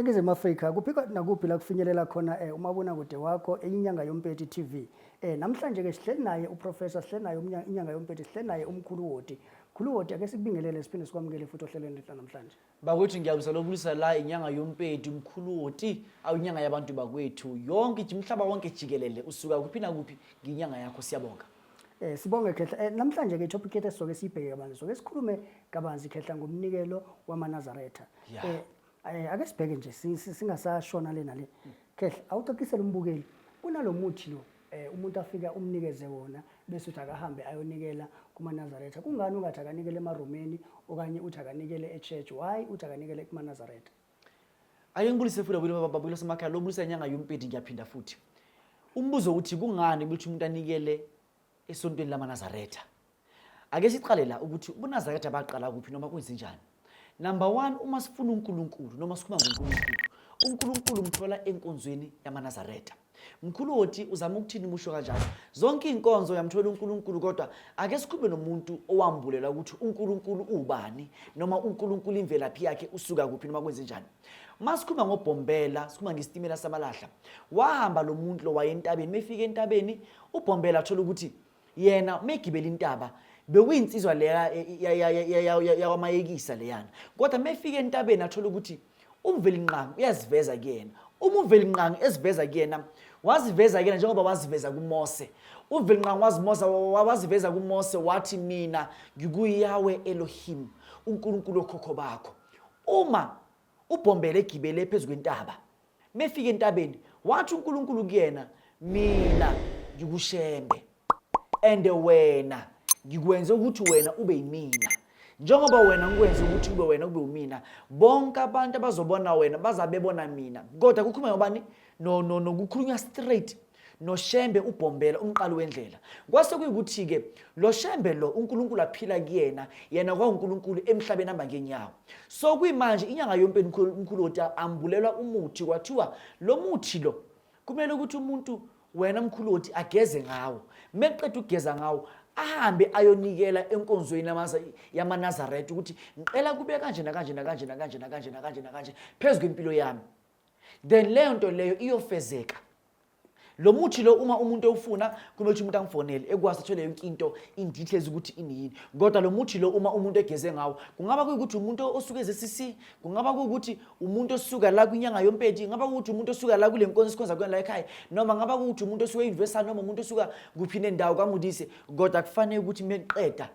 Ningizimu Afrika kuphi nakuphi la kufinyelela khona umabonakude wakho inyanga yompeti TV. Namhlanje ke sihleli naye uProfessor, sihleli naye inyanga yompeti, sihleli naye umkhulu Woti. Mkhulu Woti, ake sikubingelele siphinde sikwamukele futhi ohlelweni lethu namhlanje. Bakwethu ngiyabusela obulisa la inyanga yompeti umkhulu Woti, awunyanga yabantu bakwethu yonke nje umhlaba wonke jikelele usuka kuphi nakuphi nginyanga yakho, siyabonga. Sibonge Khehla. Namhlanje ke topic yethu esizoke siyibheke kabanzi, soke sikhulume kabanzi Khehla ngomnikelo wamaNazaretha. Ake sibheke nje singasashona le nale. Khehla, awucacisele umbukeli kunalomuthi lo umuntu afika umnikeze wona bese uthi akahambe ayonikela kumaNazaretha. Kungani ungathi akanikele emaRomeni okanye uthi akanikele echurch? Why uthi akanikele kumaNazaretha? Ake ngibulise futhi abuyile babuyile semakhaya lo bulisa inyanga yompeti, ngiyaphinda futhi. Umbuzo uthi kungani ukuthi umuntu anikele esontweni lamaNazaretha? Ake siqale la ukuthi ubuNazaretha baqala kuphi noma kwenzenjani. Number 1, uma sifuna uNkulunkulu noma sikhuluma ngoNkulunkulu, uNkulunkulu umthola enkonzweni yamaNazaretha. Mkhulu Woti uzama ukuthini umusho kanjalo? Zonke iy'nkonzo uyamthola uNkulunkulu, kodwa ake sikhulume nomuntu owambulela ukuthi uNkulunkulu uwubani noma uNkulunkulu imvelaphi yakhe usuka kuphi noma kwenzenjani. Uma sikhuluma ngoBhombela, sikhuluma ngesitimela samalahla. Wahamba lo muntu lo waye entabeni, mefika entabeni uBhombela athola ukuthi yena megibela intaba bekuyinsizwa leya yakwaMayekisa leyana, kodwa mefika entabeni athola ukuthi uMvelinqangi uyaziveza kuyena. Uma uMvelinqangi eziveza kuyena, waziveza kuyena njengoba waziveza kuMose. UMvelinqangi waziveza kuMose wathi mina ngikuYahweh Elohim, uNkulunkulu okhokho bakho. Uma uBhombela egibele phezu kwentaba, mefika entabeni wathi uNkulunkulu kuyena, mina ngikuShembe and wena ngikwenze ukuthi wena ube yimina, njengoba wena ngikwenze ukuthi ube wena ube umina, bonke abantu abazobona wena bazabe bona mina. Kodwa kukhuluma ngobani? No no no kukhulunywa straight noShembe uBhombela umqali wendlela. Kwase kuyikuthi-ke lo Shembe lo uNkulunkulu aphila kuyena, yena kwawuNkulunkulu emhlabeni hamba ngenyawo. So kuyimanje inyanga yompeni umkhulu Woti ambulelwa umuthi, kwathiwa lo muthi lo kumele ukuthi umuntu wena mkhulu Woti ageze ngawo, meqeda ukugeza ngawo ahambe ayonikela enkonzweni yamaNazaretha ukuthi ngicela kube kanje nakanje nakanje nakanje nakanje nakanje nakanje phezu kwempilo yami, then leyo nto leyo iyofezeka. Lo muthi lo uma umuntu ewufuna kumele ukuthi umuntu angifonele ekwazi athole yonke into in details ukuthi iniyini. Kodwa lo muthi lo uma umuntu egeze ngawo, kungaba kuyikuthi umuntu osuke eze-CC, kungaba kuyikuthi umuntu osuka la kwinyanga yompeti, kungaba kuyikuthi umuntu osuka la kule nkonzo esikhonza kuyona la ekhaya, noma ngaba kuyikuthi umuntu osuka e-Universal, noma umuntu osuka kuphi nendawo kwaModise, kodwa kufanele ukuthi meqeda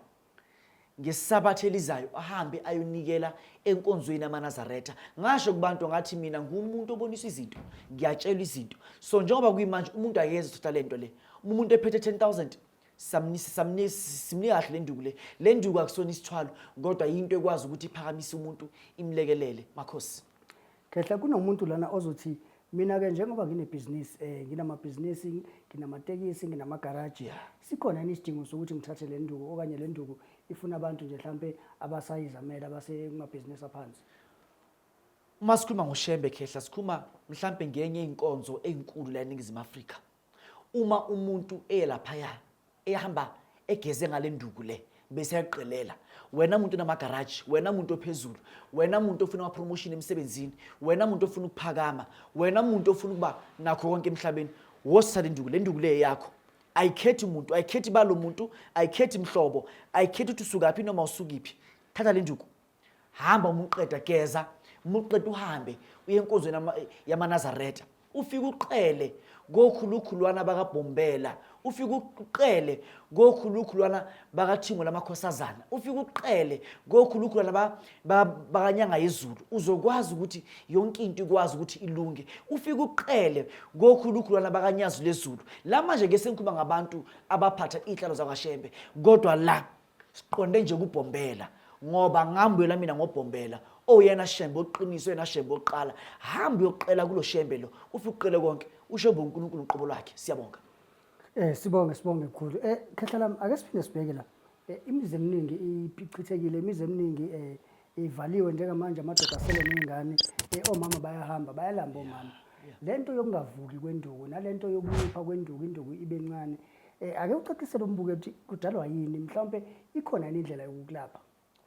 ngesabatha elizayo ahambe ayonikela enkonzweni yamaNazaretha. Ngasho kubantu ngathi mina ngumuntu oboniswa izinto, ngiyatshelwa izinto. So njengoba kuyimanje umuntu akeze uthatha lento le, uma umuntu ephethe 10,000 simnika kahle le nduku le. Le nduku akusona isithwalo, kodwa yinto ekwazi ukuthi iphakamise umuntu imlekelele. Makhosi. Khehla, kunomuntu lana ozothi mina-ke njengoba nginebhizinisi nginamabhizinisi, nginamatekisi, nginamagaraji, sikhona yini isidingo sokuthi ngithathe le nduku okanye le nduku ifuna abantu nje mhlampe abasayizamela abasekumabhizinisi aphansi? Uma sikhuluma ngoShembe Khehla, sikhuluma mhlampe ngenye inkonzo enkulu la eNingizimu Afrika. Uma umuntu eye laphaya ehamba egeze ngale nduku le bese yaqelela, wena muntu onamagaraji, wena muntu ophezulu, wena muntu ofuna ama-promotion emsebenzini, wena muntu ofuna ukuphakama, wena muntu ofuna ukuba nakho konke emhlabeni, wosithatha le nduku. Le nduku le yakho ayikhethi muntu, ayikhethi balo muntu, ayikhethi mhlobo, ayikhethi ukuthi usukaphi noma usukiphi. Thatha le nduku, hamba, uma uqeda geza, uma uqeda uhambe uye enkonzweni yamaNazaretha, ufike uqele kokhulukhulwana bakaBhombela, ufike uqele kokhulukhulwana bakaThingo lamakhosazana, ufike uqele kokhulukhulwana bakanyanga yezulu, uzokwazi ukuthi yonke into ikwazi ukuthi ilunge. Ufike uqele kokhulukhulwana bakanyazi lezulu. La manje ke sengikhuluma ngabantu abaphatha iy'nhlalo zakwaShembe, kodwa la siqonde nje kuBhombela ngoba ngambuyela mina ngoBhombela oyena Shembe oqiniso, oyena Shembe oqala. Hamba uyoqela kulo Shembe lo, ufike uqele konke. UShembe uNkulunkulu uqobo lwakhe. Siyabonga. Sibonge mkhulu. Khehla lami, ake siphinde sibheke la. Imizi eminingi ichithekile, imizi eminingi ivaliwe njengamanje, amadoda asele ney'ngane, omama bayahamba, bayalamba omama. Lento yokungavuki kwenduku nalento yokuncipha kwenduku, induku ibe ncane. Ake ucacisele umbuke ukuthi kudalwa yini, mhlawumbe ikhona yini indlela yokukulapha?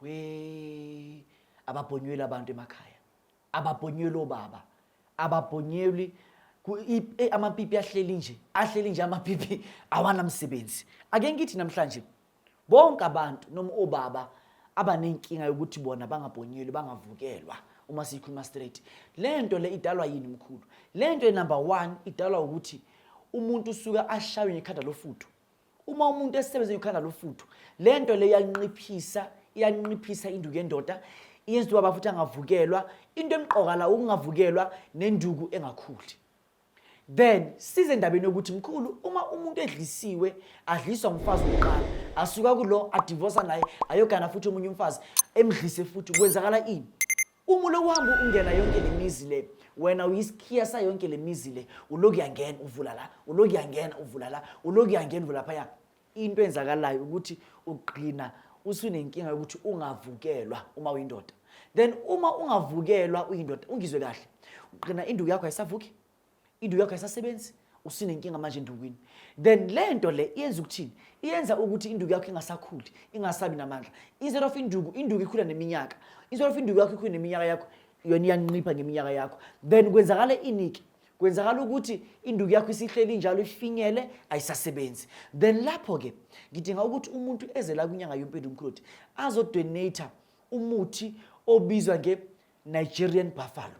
We ababhonywele abantu emakhaya, ababhonywele obaba. Ababhonyelwi, amapipi ahleli nje, ahleli nje amapipi awanamsebenzi. Ake ngithi namhlanje bonke abantu noma obaba abanenkinga yokuthi bona bangabhonyelwi, bangavukelwa, uma siyikhuluma straight, le nto le idalwa yini, mkhulu? Le nto number one idalwa ukuthi umuntu usuka ashaywe ngekhanda lofudu. Uma umuntu esebenza ngekhanda lofudu, le nto le iyanqiphisa, iyanqiphisa induku yendoda, iyenza ubaba futhi angavukelwa. Into emqoka la ukungavukelwa nenduku engakhuli. Then size endabeni yokuthi, mkhulu, uma umuntu edlisiwe, adliswa ngumfazi wokuqala, asuka kulo adivosa naye, ayogana futhi omunye umfazi, emdlise futhi, kwenzakala ini? Uma uloku uhamba ungena yonke le mizi le, wena uyisikhiya sayonke le mizi le, uloku uyangena uvula la, uloku uyangena uvula la, uloku uyangena uvula laphaya, into enzakalayo ukuthi ugqina usunenkinga yokuthi ungavukelwa uma uyindoda. Then uma ungavukelwa uyindoda, ungizwe kahle, ugqina induku yakho ayisavuki, induku yakho ayisasebenzi, usunenkinga manje endukwini. Then le nto le iyenza ukuthini? Iyenza ukuthi induku yakho ingasakhuli, ingasabi namandla. Instead of induku ikhula neminyaka, instead of induku yakho ikhule neminyaka yakho, yona iyanqipha ngeminyaka yakho. Then kwenzakala iniki? Kwenzakala ukuthi induku yakho isihleli njalo ifinyele, ayisasebenzi. Then lapho-ke ngidinga ukuthi umuntu eze la kwinyanga yompilo, mkhulu, azodonata umuthi obizwa nge-Nigerian Buffalo.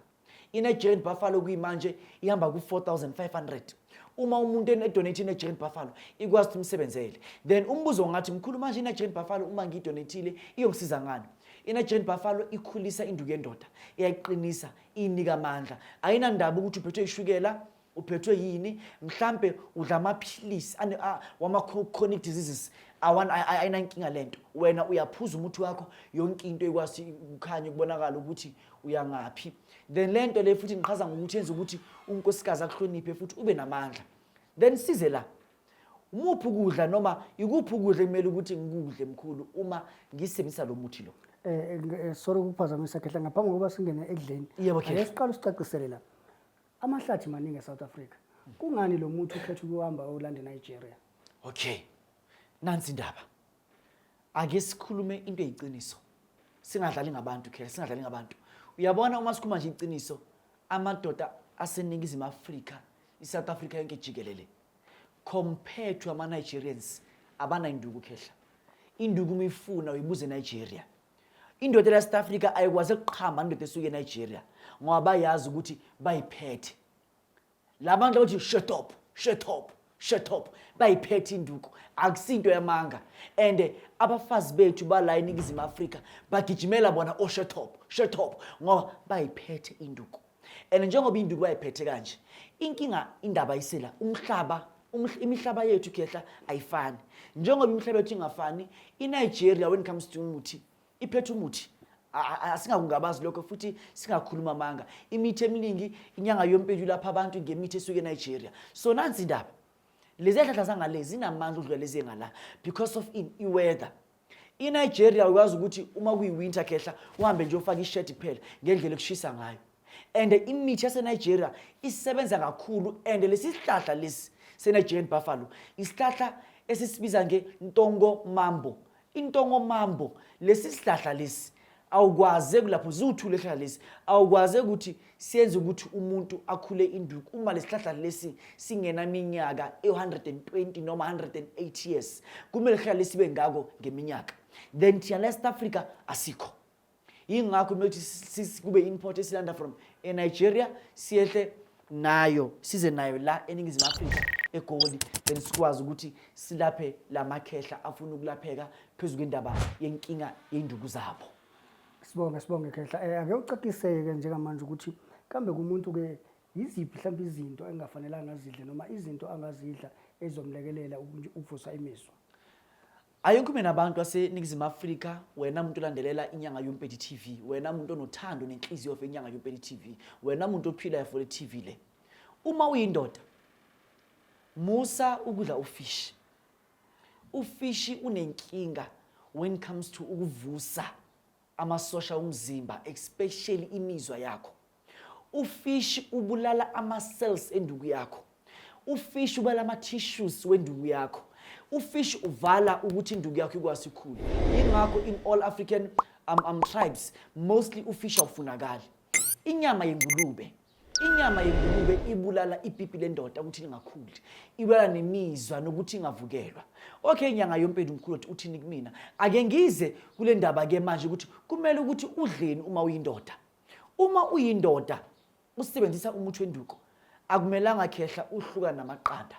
I-Nigerian Buffalo kuyimanje ihamba ku-4500. Uma umuntu edonate i-Nigerian Buffalo, ikwazi ukuthi imsebenzele. Then umbuzo ngathi, mkhulu, manje i-Nigerian Buffalo uma ngiyidonatile iyongisiza ngani? I-Nigerian Buffalo ikhulisa induku yendoda, iyayiqinisa, iyinika amandla. Ayinandaba ukuthi uphethwe ishukela, uphethwe yini, mhlampe udla amaphilisi wama-chronic diseases, ayinankinga lento. Wena uyaphuza umuthi wakho, yonke into ikwazi ukukhanya, ukubonakala ukuthi uyangaphi. Then le nto le futhi ngichaza ngokuthi yenza ukuthi unkosikazi akuhloniphe futhi ube namandla. Then size la, umuphi ukudla noma ikuphi ukudla ekumele ukuthi ngikudle, mkhulu, uma ngisebenzisa lo muthi lo? Sorry ukuphazamisa, Khehla, ngaphambi kokuba singene ekudleni. Yebo, Khehla. Ake siqale usicacisele la. Amahlathi maningi eSouth Africa. Kungani lo muthi ukhetha ukuhamba olanda eNigeria? Okay, nansi indaba. Ake sikhulume into eyiqiniso, singadlali ngabantu, Khehla, singadlali ngabantu. Uyabona, uma sikhuluma nje iqiniso, amadoda aseNingizimu Afrika, iSouth Africa yonke jikelele, compared to ama-Nigerians, abanayinduku, Khehla. Induku uma ifuna uyibuza eNigeria. Indoda la South Africa ayikwazi ukuqhamba indoda esuke eNigeria, ngoba bayazi ukuthi bayiphethe. La bantu abathi shut up, shut up, shut up, bayiphethe induku, akusinto yamanga. And abafazi bethu bala eNingizimu Afrika bagijimela bona o shut up, shut up, ngoba bayiphethe induku. And njengoba induku bayiphethe kanje, inkinga indaba isela umhlaba, imihlaba yethu, Khehla, ayifani. Njengoba imihlaba yethu ingafani, iNigeria when it comes to umuthi iphethe umuthi. Asingakungabazi lokho futhi singakhuluma amanga. Imithi eminingi, inyanga yompilo lapha abantu ngemithi esuke eNigeria. So nansi indaba, lezi hlahla zangale zinamandla ukudlula lezi engala because of in i-weather. INigeria uyazi ukuthi uma kuyi-winter, Khehla, uhambe nje ufake ishirt kuphela ngendlela ekushisa ngayo. And imithi yaseNigeria isebenza kakhulu. And lesi sihlahla lesi se-Nigerian Buffalo, isihlahla esisibiza nge-ntongo mambo, intongo mambo, lesi sihlahla lesi awukwazi kulapho ziwuthule isihlahla lesi, awukwazi ukuthi siyenze ukuthi umuntu akhule induku uma lesihlahla lesi singenaminyaka e-120 noma 108 years. Kumele sihlahla lesibe ngako ngeminyaka. Then thina la South Africa asikho, yingakho kumele ukuthi kube import esilanda from eNigeria, siyehle nayo, size nayo la eNingizimu Afrika, eGoli, then sikwazi ukuthi silaphe lamakhehla afuna ukulapheka phezu kwendaba yenkinga yenduku zabo. Sibonge, sibonge, Khehla. Ake ucaciseke njengamanje ukuthi kambe kumuntu ke yiziphi mhlawumbe izinto engafanelanga azidle noma izinto angazidla ezomlekelela ukuvusa imizwa. Ayikho nabantu aseNingizimu Afrika, wena muntu olandelela inyanga yompedi TV, wena muntu onothando nenhliziyo for inyanga yompedi TV, wena muntu ophilayo for le TV le. Uma uyindoda, musa ukudla ufishi. Ufishi unenkinga when it comes to ukuvusa amasosha omzimba, especially imizwa yakho. Ufishi ubulala ama-cells enduku yakho. Ufishi ubala ama-tissues wenduku yakho. Ufishi uvala ukuthi induku yakho ikwazi ikhule. Yingakho in all African tribes mostly ufishi awufunakali. Inyama yengulube. Inyama yengulube ibulala ipipi lendoda ukuthi lingakhuli, ibulala nemizwa nokuthi ingavukelwa. Okay, inyanga yompedi mkhulu uthi uthini kumina? Ake ngize kule ndaba ke manje ukuthi kumele ukuthi udleni uma uyindoda. Uma uyindoda usebenzisa umuthi wenduku, akumelanga khehla uhlukane namaqanda.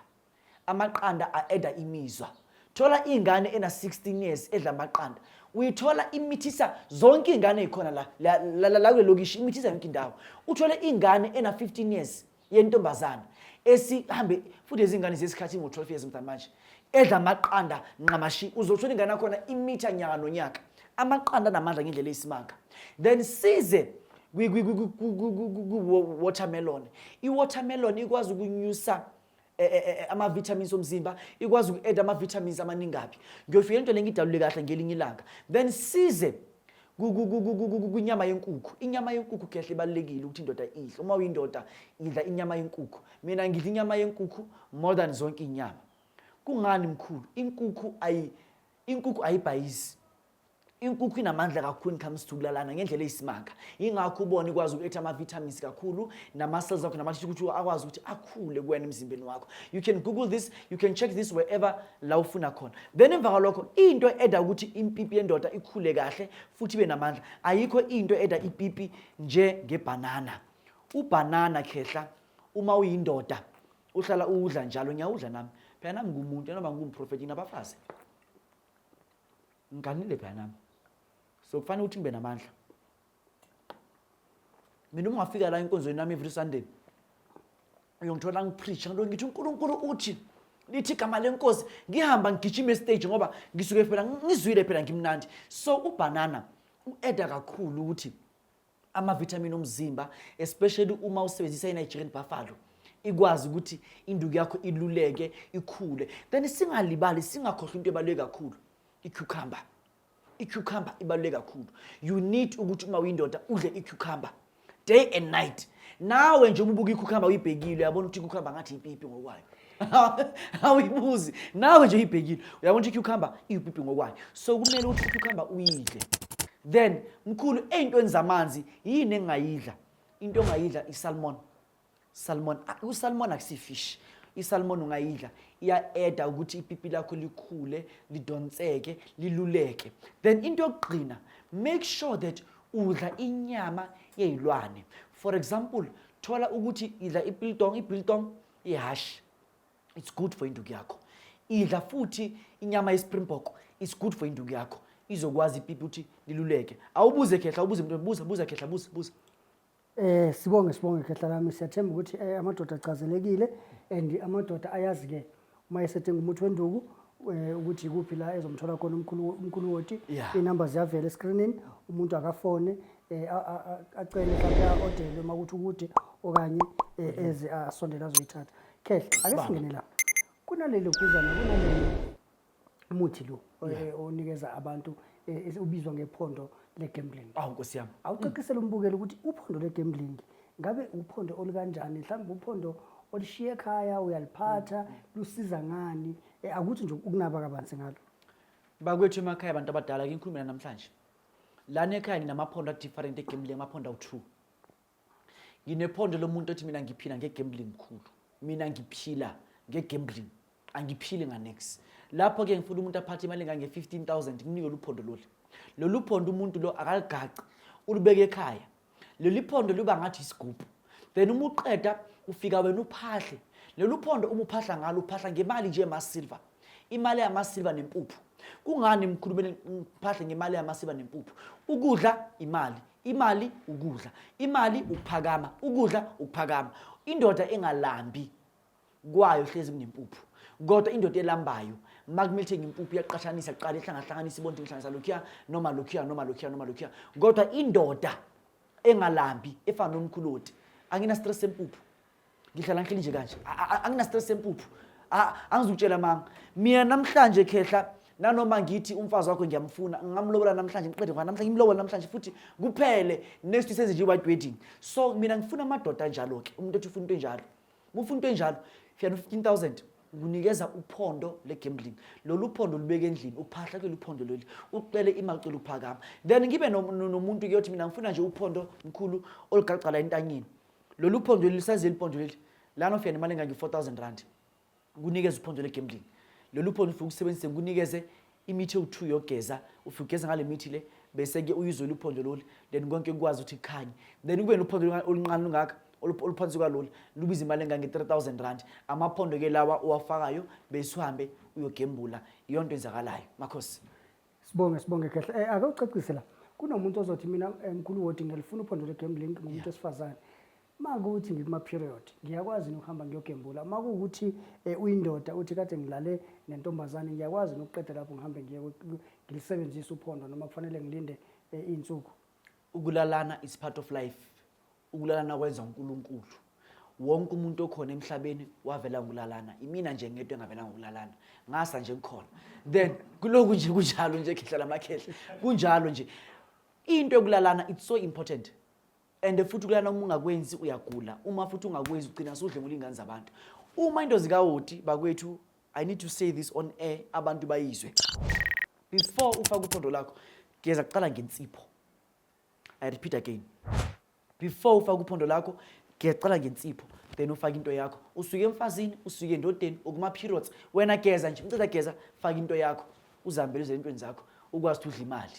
Amaqanda a-eda imizwa. Thola ingane ena 16 years edla amaqanda. Uyithola imithisa zonke izingane ezikhona la la la la kule lokishi imithisa yonke indawo. Uthole ingane ena 15 years yentombazana esihambe futhi lezi ngane zesikhathi ngo-12 years mntana manje edla amaqanda nqamashi uzothola ingane yakhona imitha nyaka nonyaka amaqanda anamandla ngendlela eyisimanga then size kwi-watermelon i-watermelon ikwazi ukunyusa e, e, e, ama-vitamins omzimba ikwazi uku-add ama-vitamins amaningabi ngiyofika into le ngidalule kahle ngelinye ilanga then size kwinyama yenkukhu inyama yenkukhu kehle ibalulekile ukuthi indoda idle uma uyindoda idla inyama yenkukhu mina ngidla inyama yenkukhu more than zonke inyama kungani mkhulu inkukhu ayi inkukhu ayibhayizi Inkukhu inamandla kakhulu when comes to kulalana ngendlela eyisimanga. Yingakho ubona ikwazi ukuletha ama-vitamins kakhulu nama-cells akho nama ukuthi akwazi ukuthi akhule kuwena emzimbeni wakho. You can google this, you can check this wherever la ufuna khona. Then emva kwalokho into eda ukuthi impipi yendoda ikhule kahle futhi ibe namandla. Ayikho into eda ipipi njengebhanana. Ubhanana khehla uma uyindoda uhlala uwudla njalo ngiyawudla nami. Phela nami ngumuntu noma ngumprofeti nabafazi. Ngiganile phela nami. So kufanele ukuthi ngibe namandla. Mina uma ungafika la enkonzweni nami every Sunday uyongithola ngipreach ngalo ngithi uNkulunkulu uthi lithi igama lenkosi ngihamba ngigijima estage ngoba ngisuke phela ngizwile phela ngimnandi so ubanana u-eda kakhulu ukuthi amavithamini omzimba especially uma usebenzisa i-Nigerian Buffalo ikwazi ukuthi induku yakho iluleke ikhule then singalibali singakhohlwa into ebaluleke kakhulu i-cucumber i-cucumber ibaluleke kakhulu you need ukuthi uma uyindoda udle i-cucumber day and night nawe nje uma ubuka i-cucumber uyibhekile uyabona ukuthi i-cucumber ngathi ipipi ngokwayo awuyibuzi nawe nje uyibhekile uyabona ukuthi i-cucumber iyipipi ngokwayo so kumele ukuthi i-cucumber uyidle then mkhulu ey'ntweni zamanzi yini engingayidla into ongayidla i-salmon salmon ah, usalmon akusifish isalmon ungayidla iya-eda ukuthi ipipi lakho likhule lidonseke liluleke then into yokugcina make sure that udla inyama yey'lwane for example thola ukuthi idla ibiltong ibiltong ihhashi it's good for induku yakho idla futhi inyama yespringbok it's good for induku yakho izokwazi ipipi ukuthi liluleke awubuze khehla ubuze mntu buza buza khehla buza buza Eh sibonge sibonge khehla lami siyathemba ukuthi eh, amadoda achazelekile and amadoda ayazi ke uma esethenga umuthi wenduku eh, ukuthi ikuphi la ezomthola khona umkhulu umkhulu woti Yeah. inamba ziyavela escreenini umuntu akafone eh, acele mhlawumbe a-odele uma kuthi ukude okanye eh, eze asondele azoyithatha khehle ake singene la kunaleli guzana kunaleli muthi lo eh, onikeza abantu eh, ubizwa ngephondo le-gambling awu nkosi yami awucacisele umbukeli ukuthi uphondo le-gambling ngabe uphondo olukanjani mhlawumbe uphondo olushiye ekhaya uyaliphatha lusiza ngani Eh, akuthi nje ukunaba kabanzi ngalo bakwethu emakhaya abantu abadala ke ngikhulume namhlanje lana ekhaya nginamaphondo a-different egambling amaphondo awu-two nginephondo lomuntu othi mina ngiphila nge-gambling mkhulu mina ngiphila nge-gambling angiphili nganex lapho-ke ngifuna umuntu aphathe imali engange-15 000 nginike luphondo lolu lolu phondo umuntu lo akaligaci ulubeke ekhaya leli phondo liba ngathi isigubhu then uma uqeda ufika wena uphahle lolu phondo uma uphahla ngalo uphahla ngemali nje yamasilver imali yamasilver nempuphu kungani mkhulu kumele ngiphahle ngemali yamasilver nempuphu ukudla imali imali ukudla imali ukuphakama ukudla ukuphakama indoda engalambi kwayo hlezi kunempuphu kodwa indoda elambayo makumele ithenge impuphu iyaqhathanisa kuqala ihlangahlanganisa ibona ukuthi ngihlanganisa lokhuya noma lokhuya noma lokhuya noma lokhuya kodwa indoda engalambi efana nomkhuloti angina stress sempuphu ngihlala ngihleli nje kanje angina stress sempuphu angizukutshela manga mina namhlanje khehla nanoma ngithi umfazi wakho ngiyamfuna ngingamlobola namhlanje ngiqede kwa namhlanje ngimlobola namhlanje futhi kuphele next senze nje i-white wedding so mina ngifuna amadoda anjalo-ke umuntu othi ufuna into enjalo uma ufuna into enjalo fika no-15 000 ngunikeza uphondo le-gambling lolu phondo lubeke endlini uphahla kulolu phondo lolu ucele imali ucela ukuphakama then ngibe nomuntu kuyothi mina ngifuna nje uphondo mkhulu olugaca la entanyeni Lolu phondo leli, size leli phondo leli lana, ufika nemali engange-4000 rand, kunikeza uphondo le-gambling. Lolu phondo ufike ukusebenzise, kunikeze imithi ewu-2 yokugeza. Ufike ugeza ngale mithi le, bese-ke uyizwela uphondo lolu, then konke kukwazi ukuthi kukhanye. Then kube nophondo oluncane lungaka oluphansi kwalolu, lubiza imali engange-3000 rand. Amaphondo-ke lawa owafakayo, bese uhambe uyogembula. Iyonto enzakalayo, makhosi. Sibonge, sibonge Khehla. Ake ucacise la. Kunomuntu ozothi, mina mkhulu Wodi, ngiyalifuna uphondo le-gambling ngumuntu wesifazane. Makuthi ngikuma-period, ngiyakwazi nokuhamba ngiyogembula? Makuwukuthi uyindoda, uthi kade ngilale nentombazane, ngiyakwazi nokuqeda lapho ngihambe ngiye ngilisebenzise uphondo, noma kufanele ngilinde iy'nsuku? Ukulalana is part of life. Ukulalana kwenza uNkulunkulu. Wonke umuntu okhona emhlabeni wavela ngokulalana. Imina nje ngedwa engavela ngokulalana, ngasa nje kukhona. Then kuloku nje kunjalo nje, khehla lamakhehla, kunjalo nje. Into yokulalana, it's so important. And futhi ukulala, uma ungakwenzi uyagula. Uma futhi ungakwenzi ugcina sudlengula iy'ngane zabantu. Uma into zikawoti bakwethu, I need to say this on air, abantu bayizwe. Before ufake uphondo lakho, geza kuqala ngensipho. I repeat again, before ufake uphondo lakho, geza kuqala ngensipho, then ufake into yakho. Usuke emfazini, usuke endodeni, ukuma-periods, wena geza nje. Uceda geza, faka into yakho, uzihambele uze entweni zakho, ukwazi ukuthi udle imali.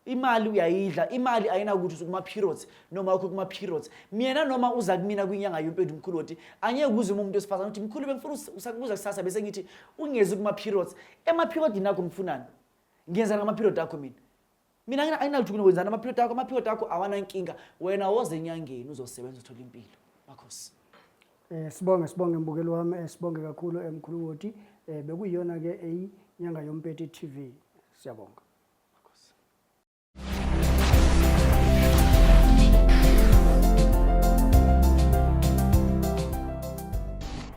Imali uyayidla, imali ayinakuthi usukuma-periods noma ukho kuma-periods. Mina noma uza kumina kwinyanga yompedu, mkhulu oti angeke uze uma umuntu wesifazane uthi, mkhulu, bengifuna usakubuza kusasa, bese ngithi ungezi kuma-periods. Ema-periodini akho ngifunani? Ngiyenzani ngama-period akho mina? Mina ayinalutho wenzani ama-period akho. Ama-period akho awanankinga. Wena woze enyangeni uzosebenza, uthole impilo, makhosi. Sibonge, sibonge mbukeli wami, sibonge kakhulu, mkhulu Wodi. Bekuyiyona ke eyinyanga yompeti TV. Siyabonga.